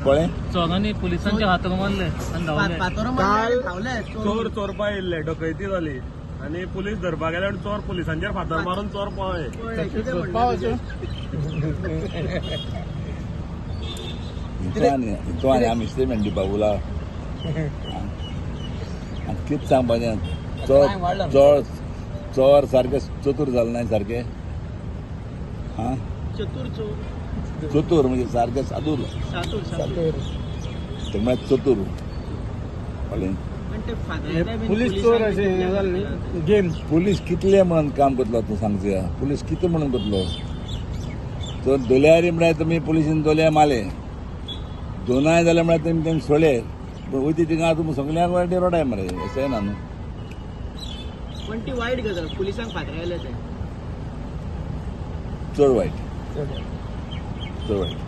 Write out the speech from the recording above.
कळ्ळें. चोरांनी पुलिसांचे हात मारले आणि धांवले. फातोर काल धावले. चोर चोरपा येयल्ले, डकैती जाली आनी पुलीस धरपाक गेले आनी चोर पुलिसांचेर फातर मारून चोर पळ्ळे. तो आनी आमी स्टेटमेंट दिवपाक उला. आनी कितें सांगपाचें, चोर चोर चोर सारके चतूर जाले ना सारके. आं, चतुर चोर. चतूर म्हणजे सारके सादूर. सातूर सातूर. ते म्हळ्यार चतूर, कळ्ळें. पण ते फातराच्या बीन पुलीस चोर अशें हें जालें न्ही गेम. पुलीस कितले म्हणून काम करतलो तूं सांगया? पुलीस कितें म्हणून करतलो? तर दोल्यारी म्हळ्यार तुमी पुलिसीन दोल्या मारले, दोनाय जाले म्हळ्यार तुमी तेंका सोडले, पूण वयता थिंगा तुमी सगल्यांक वाटे रोडाय मरे, अशें ना न्हू. पण ती वायट गजाल, पुलिसांक फातरायले ते. चड वायट, चड वायट.